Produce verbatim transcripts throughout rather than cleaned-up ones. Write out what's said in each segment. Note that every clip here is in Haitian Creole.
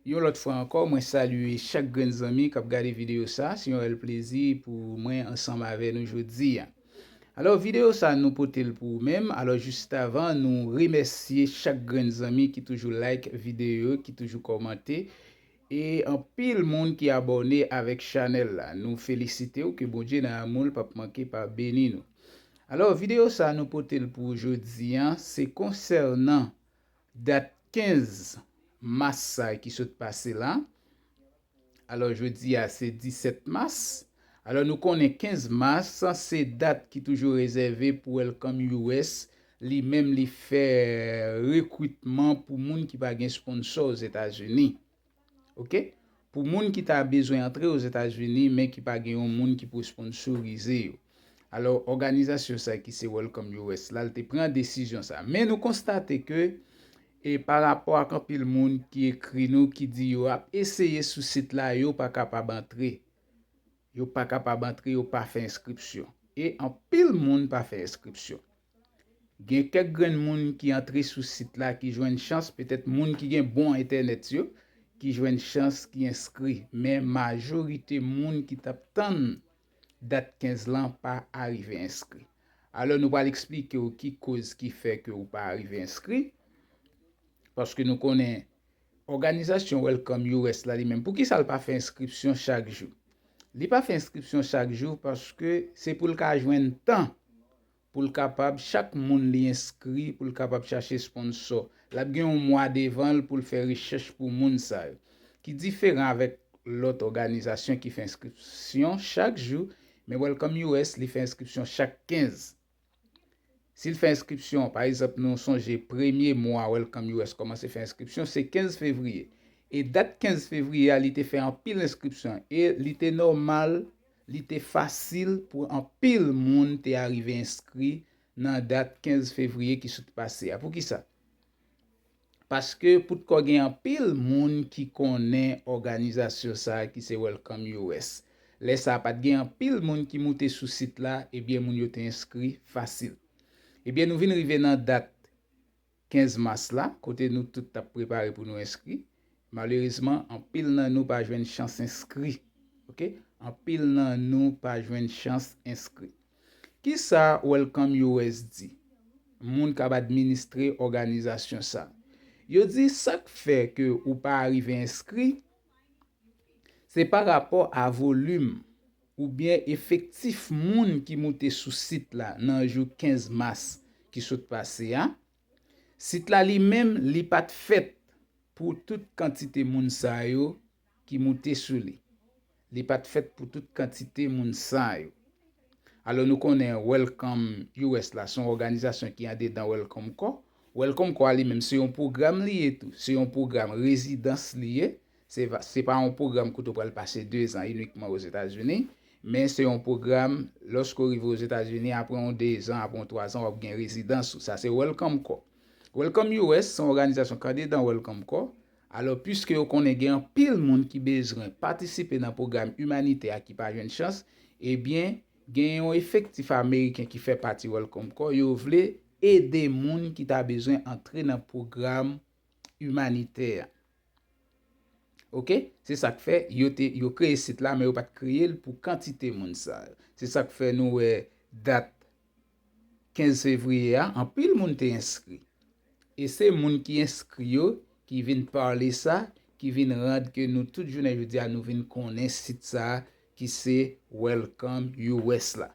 Yon lòt fwa ankò, mwen salye chak grenn zanmi k ap gade videyo sa. Se yon rèl plezi pou mwen ansanm avè nou jodi a. Alò, videyo sa nou pote l pou ou menm. Alò, jis avan, nou remèsye chak grenn zanmi ki toujou like videyo, ki toujou kòmante. E anpil moun ki abòne avèk chanèl la. Nou felisite w, ke Bondye nan amou l p ap manke pa beni nou. Alò, videyo sa nou pote l pou jodi a, se konsènan dat kenz mas sa ki sot pase la. Alò, jodi a se disèt mas. Alò, nou konnen kenz mas se dat ki toujou rezève pou Welcome U S, li menm li fè rekritman pou moun ki pa gen sponsò Ozetazini. Oke? Pou moun ki ta bezwen antre Ozetazini, men ki pa gen yon moun ki pou sponsorize yo. Alò, òganizasyon sa ki se Welcome U S la, l te pran desizyon sa. Men nou konstate ke, e pa rapò ak anpil moun ki ekri nou, ki di yo ap eseye sou sit la, yo pa kapab antre. Yo pa kapab antre, yo pa fè enskripsyon. E anpil moun pa fè enskripsyon. Gen kèk grenn moun ki antre sou sit la ki jwenn chans, petèt moun ki gen bon entènèt yo, ki jwenn chans, ki enskri. Men majorite moun ki t ap tann dat kenz lan pa arive enskri. Alò, nou pral eksplike w ki koz ki fè ke w pa arive enskri. Paske nou konnen òganizasyon Welcome U S la li menm, poukisa l pa fè enskripsyon chak jou? Li pa fè enskripsyon chak jou paske se pou l ka jwenn tan pou l kapab, chak moun li enskri, pou l kapab chache sponsò. L ap gen yon mwa devan l pou l fè rechèch pou moun sa yo. Ki diferan avèk lòt òganizasyon ki fè enskripsyon chak jou, men Welcome U S, li fè enskripsyon chak kenz. Si l fè enskripsyon, pa egzanp, nou sonje premye mwa Welcome U S kòmanse fè enskripsyon, se kenz fevriye. E dat kenz fevriye a, li te fè anpil enskripsyon. E li te nòmal, li te fasil pou anpil moun te arive enskri nan dat kenz fevriye ki sot pase a. Poukisa? Paske poutko gen anpil moun ki konnen òganizasyon sa a ki se Welcome U S. Lè sa a pa t gen anpil moun ki moute sou sit la, ebyen moun yo te enskri fasil. Ebyen nou vin rive nan dat kenz mas la, kote nou tout t ap prepare pou nou enskri. Malerezman, anpil nan nou pa jwenn chans enskri. Oke? Anpil nan nou pa jwenn chans enskri. Kisa Welcome U S di? Moun k ap administre òganizasyon sa. Yo di sa k fè ke ou pa arive enskri, se pa rapò a volim oubyen efektif moun ki moute sou sit la nan jou kenz mas ki sot pase a. Sit la li menm, li pa t fèt pou tout kantite moun sa yo ki moute sou li. Li pa t fèt pou tout kantite moun sa yo. Alò nou konnen Welcome U S la se yon òganizasyon ki andedan Welcome Corps. Welcome Corps a li menm se yon pwogram li ye tou. Se yon pwogram rezidans li ye. Se pa, se pa yon pwogram kote w pral pase dezan inikman Ozetazini, men se yon pwogram, lòske w rive Ozetazini, apre yon dezan, apre yon twazan, w ap gen rezidans ou. Sa se Welcome Corps. Welcome U S se yon òganizasyon k andedan Welcome Corps. Alò, piske yo konnen gen anpil moun ki bezwen patisipe nan pwogram imanitè a ki pa jwenn chans, ebyen, gen yon efektif ameriken ki fè pati Welcome Corps, yo vle ede moun ki ta bezwen antre nan pwogram imanitè a. Oke? Se sa k fè yo te, yo kreye sit la, men yo pa t kreye l pou kantite moun sa yo. Se sa k fè nou wè dat kenz fevriye a, anpil moun te enskri. E se moun ki enskri yo ki vin pale sa, ki vin rann ke nou tout jounen jodi a nou vin konnen sit sa ki se Welcome U S la.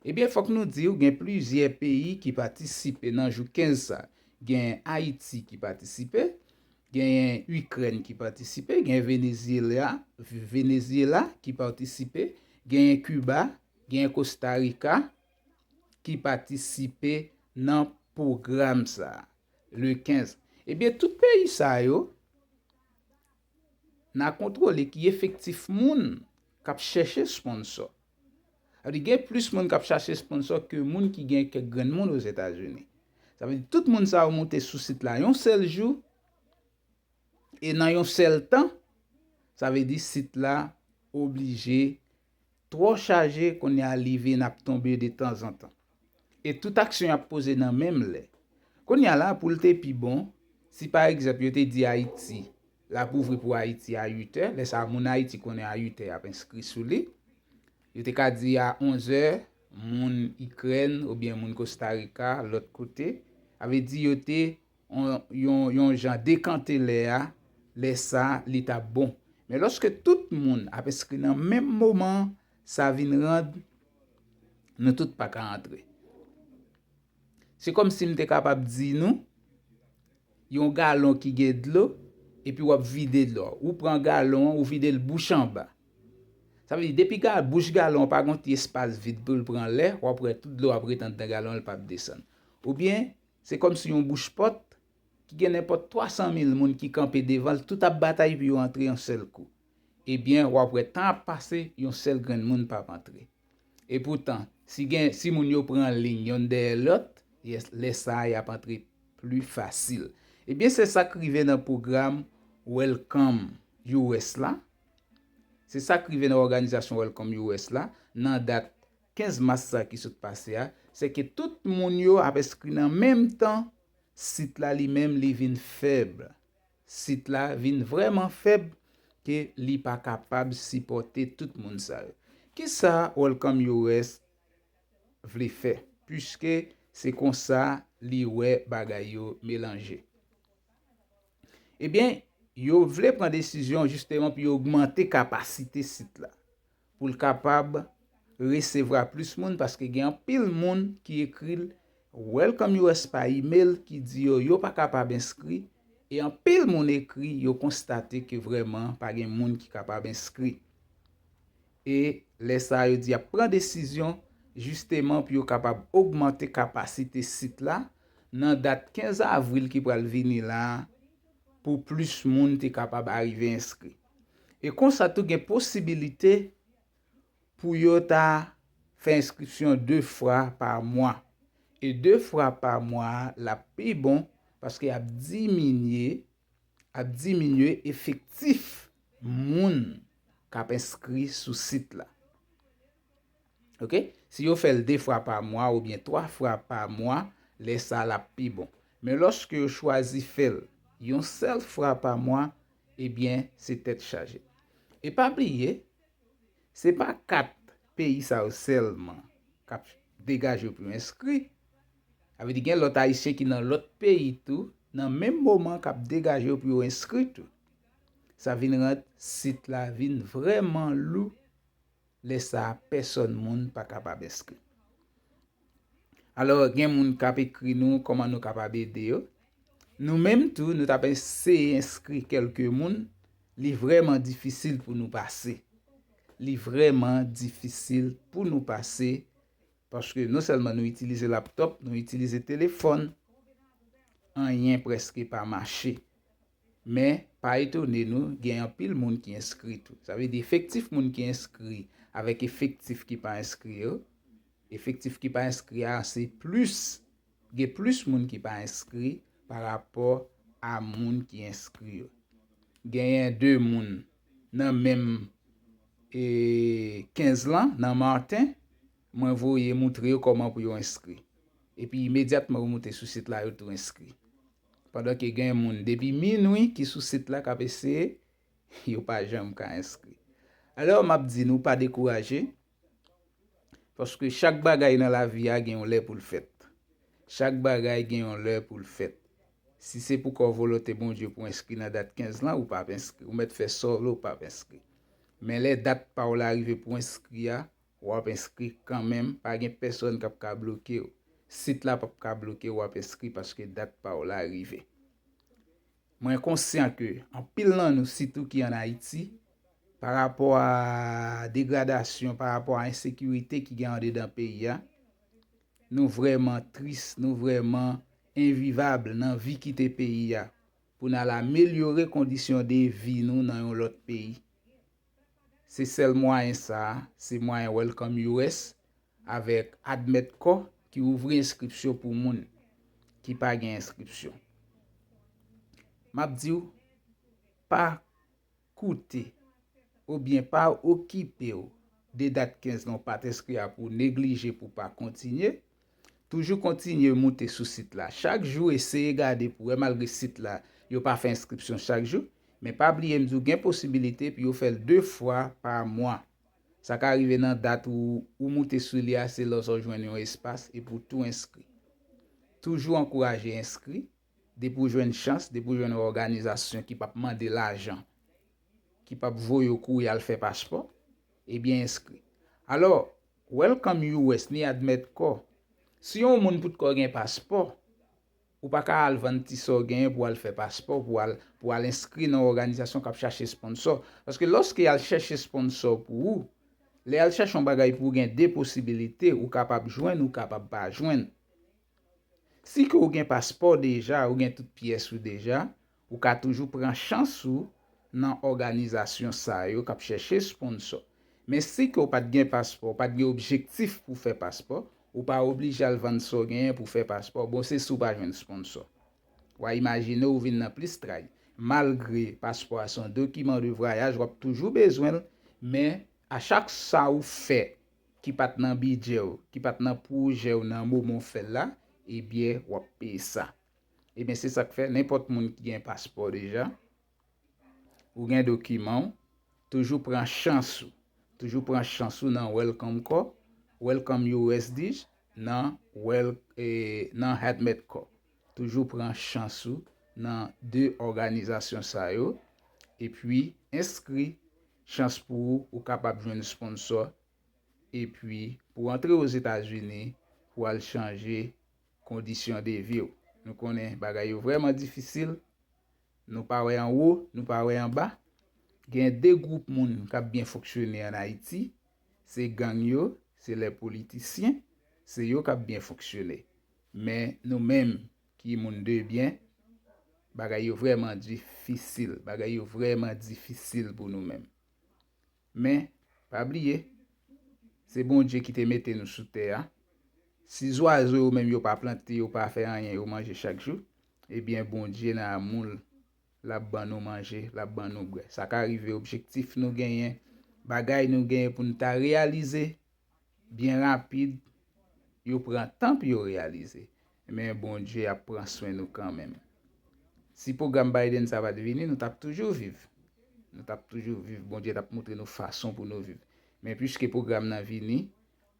Ebyen, fòk nou di w gen plizyè peyi ki patisipe nan jou kenz sa. Gen Ayiti ki patisipe, genyen Ikrèn ki patisipe, gen Venezyela, Venezyela ki patisipe, genyen Kiba, genyen Kosta Rika ki patisipe nan pwogram sa le kenz. Ebyen, tout peyi sa yo, n a kontwole ki efektif moun k ap chèche sponsò. Sa vle di gen plis moun k ap chache sponsò ke moun ki gen kèk grenn moun Ozetazini. Sa vle di tout moun sa yo moute sou sit la yon sèl jou e nan yon sèl tan, sa vle di sit la oblije twò chaje, kounye a li vin ap tonbe de tanzantan. E tout aksyon y ap poze nan menm lè. Kounye a la, pou l te pi bon, si pa egzanp yo te di Ayiti, L ap ouvri pou Ayiti a uit è. Lè sa a, moun Ayiti konnen a uit è y ap enskri sou li. Yo te ka di a onz è, moun Ikrèn oubyen moun Costa Rica, lòt kote. Sa vle di yo te yon, yon, yon jan dekante lè a, lè sa a, li t ap bon. Men lòske tout moun ap enskri nan menm moman, sa vin rann nou tout pa ka antre. Se kòmsi m te kapab di nou, yon galon ki gen dlo, epi w ap vide dlo a. Ou pran galon an, ou vide l bouch anba. Sa vle di, depi ga, bouch galon an pa gen yon ti espas vid pou l pran lè, w ap wè tout dlo ap ret anndan galon an, l p ap desann. Oubyen, se kòmsi yon bouch pòt ki gen nenpòt twa san mil moun ki kanpe devan l, tout ap batay pou yo antre yon sèl kou. Ebyen, w ap wè tan ap pase, yon sèl grenn moun p ap antre. Epoutan, si gen, si moun yo pran liy yonn dèyè lòt, yes, lè sa a, y ap antre pli fasil. Ebyen, se sa k rive nan pwogram Welcome U S la. Se sa k rive nan òganizasyon Welcome U S la, nan dat kenz mas sa ki sot pase a, se ke tout moun yo ap enskri nan menm tan, sit la li menm li vin fèb. Sit la vin vrèman fèb ke li pa kapab sipòte tout moun sa yo. Kisa Welcome U S vle fè? Piske se konsa li wè bagay yo melanje. Ebyen, yo vle pran desizyon jisteman pou yo ogmante kapasite sit la, pou l kapab resevwa plis moun, paske gen anpil moun ki ekri l, Welcome U S pa imèl, ki di yo yo pa kapab enskri, e anpil moun ekri, yo konstate ke vrèman pa gen moun ki kapab enskri. E lè sa a, yo di y ap pran desizyon jisteman pou yo kapab ogmante kapasite sit la nan dat kenz avril ki pral vini la a, pou plis moun te kapab arive enskri. E konsa tou gen posibilite pou yo ta fè enskripsyon de fwa pa mwa. E de fwa pa mwa a, l ap pi bon, paske ap diminye, ap diminye efektif moun k ap enskri sou sit la. Oke? Si yo fè l de fwa pa mwa oubyen twa fwa pa mwa, lè sa a l ap pi bon. Men lòske yo chwazi fè l yon sèl fwa pa mwa, ebyen, se tèt chaje. E pa bliye, se pa kat peyi sa yo sèlman k ap degaje yo pou yo enskri. Sa vle di gen lòt Ayisyen ki nan lòt peyi tou, nan menm moman k ap degaje yo pou yo enskri tou. Sa vin rann sit la vin vrèman lou. Lè sa a, pèsòn moun pa kapab enskri. Alò, gen moun k ap ekri nou kòman nou kapab ede yo. Nou menm tou, nou t ap eseye enskri kèlke moun. Li vrèman difisil pou nou pase. Li vrèman difisil pou nou pase, paske non sèlman nou itilize laptòp, nou itilize telefòn, anyen prèske pa mache. Men, pa etone nou, gen anpil moun ki enskri tou. Sa vle di efektif moun ki enskri avèk efektif ki pa enskri yo, efektif ki pa enskri a se plis, gen plis moun ki pa enskri pa rapò a moun ki enskri yo. Genyen de moun nan menm, e, kenz lan, nan Marten, mwen voye moutre yo kòman pou yo enskri. Epi imedyatman yo moute sou sit la, yo tou enskri. Pandan ke gen moun depi minwi ki sou sit la k ap eseye, yo pa janm ka enskri. Alò, m ap di nou pa dekouraje, paske chak bagay nan lavi a gen yon lè pou l fèt. Chak bagay gen yon lè pou l fèt. Si se pou kò volonte Bondye pou enskri nan dat kenz lan, ou p ap enskri. Ou mèt fè sa w vle, ou p ap enskri. Men lè dat pa w la rive pou enskri a, w ap enskri kanmenm, pa gen pèsòn k ap ka bloke w. Sit la p ap ka bloke w, w ap enskri paske dat pa w la rive. Mwen konsyan ke anpil nan nou, sitou ki ann Ayiti, pa rapò a degradasyon, pa rapò a ensekirite ki gen andedan peyi a, nou vrèman tris, nou vrèman envivab nan vi kite peyi a, pou n al amelyore kondisyon de vi nou nan yon lòt peyi. Se sèl mwayen sa a, se mwayen Welcome U S avèk Admèt Kò ki ouvri enskripsyon pou moun ki pa gen enskripsyon. M ap di w, pa koute oubyen pa okipe w de dat kenz lan w pa t enskri a pou w neglije, pou w pa kontinye. Toujou kontinye moute sou sit la. Chak jou, eseye gade pou w wè, malgre sit la, yo pa fè enskripsyon chak jou, Men pa bliye m di w gen posibilite pou yo fè l de fwa pa mwa. Sa ka rive nan dat ou, ou moute sou li a, se lè w jwenn yon espas epi w tou enskri. Toujou ankouraje enskri, depi w jwenn chans, depi w jwenn yon òganizasyon ki p ap mande lajan, ki p ap voye w kouri al fè paspò, ebyen enskri. Alò, Welcome U S ni Admit Corps. Si yon moun poutko gen paspò, ou pa ka al vann ti sa w genyen pou al fè paspò, pou al, pou al enskri nan òganizasyon k ap chache sponsò. Paske lòske y al chèche sponsò pou ou, lè y al chèche yon bagay pou ou, gen de posibilite, ou kapab jwenn, ou kapab pa jwenn. Si ke ou gen paspò deja, ou gen tout pyès ou deja, ou ka toujou pran chans ou nan òganizasyon sa yo k ap chèche sponsò. Men si ke w pa t gen paspò, w pa t gen objektif pou fè paspò, ou pa oblije al vann sa w genyen pou fè paspò. Bon, se si w pa jwenn sponsò. W a imajine w vin nan plis tray. Malgre paspò a se yon dokiman de vwayaj, w ap toujou bezwen l, men a chak sa ou fè ki pa t nan bidjè w, ki pa t nan pwojè w nan moman w fè l la, ebyen, w ap peye sa. Ebyen, se sa k fè, nenpòt moun ki gen paspò deja, ou gen dokiman w, toujou pran chans ou. Toujou pran chans ou nan Welcome Corps, Welcome U S, dis, nan, wel, e, nan Admit Corps. Toujou pran chans ou nan de òganizasyon sa yo, epi enskri, chans pou ou, ou kapab jwenn sponsò, epi pou antre Ozetazini, pou al chanje kondisyon de vi w. Nou konnen bagay yo vrèman difisil, nou pa wè anwo, nou pa wè anba. Gen de gwoup moun k ap byen fonksyone ann Ayiti, se gang yo, se lè politisyen, se yo k ap byen fonksyone. Men nou menm ki moun de byen, bagay yo vrèman difisil, bagay yo vrèman difisil pou nou menm. Men, pa bliye, se Bondye ki te mete nou sou tè a. Si zwazo yo menm yo pa plante, yo pa fè anyen, yo manje chak jou, ebyen Bondye nan amou l, l ap ban nou manje, l ap ban nou bwè. Sa ka rive objektif nou genyen, bagay nou genyen pou n ta reyalize, byen rapid, yo pran tan pou yo reyalize. Men Bondye ap pran swen nou kanmenm. Si pwogram Biden sa pa t vini, nou t ap toujou viv. Nou t ap toujou viv. Bondye t ap montre nou fason pou nou viv. Men piske pwogram nan vini,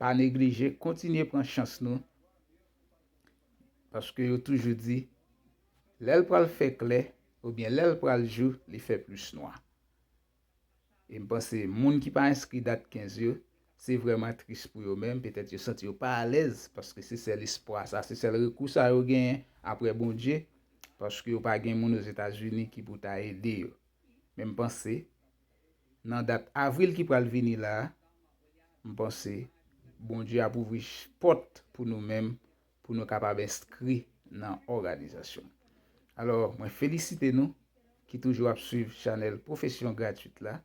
pa neglije, kontinye pran chans nou. Paske yo toujou di, lè l pral fè klè, oubyen lè l pral jou, li fè plis nwa. E m panse moun ki pa enskri dat kenz yo, se vrèman tris pou yo menm. Petèt yo santi yo pa alèz, paske se sèl espwa sa, se sèl rekou sa yo genyen apre Bondye, paske yo pa gen moun Ozetazini ki pou ta ede yo. Men m panse, nan dat avril ki pral vini la, m panse Bondye ap ouvri ch-, pòt pou nou menm, pou nou kapab enskri nan òganizasyon. Alò, mwen felisite nou ki toujou ap swiv chanèl Pwofesyon Gratwit la.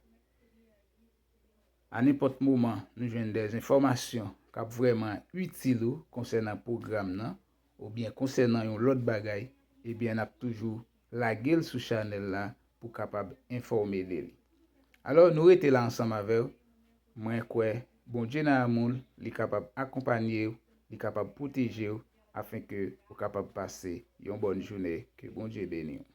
A nenpòt moman nou jwenn de enfòmasyon k ap vrèman itil ou konsènan pwogram nan, oubyen konsènan yon lòt bagay, ebyen n ap toujou lage l sou chanèl la pou kapab enfòme de li. Alò, nou rete la ansanm avè w. Mwen kwè Bondye nan amou l, li kapab akonpanye w, li kapab pwoteje w, afenke ou kapab pase yon bòn jounen. Ke Bondye beni w.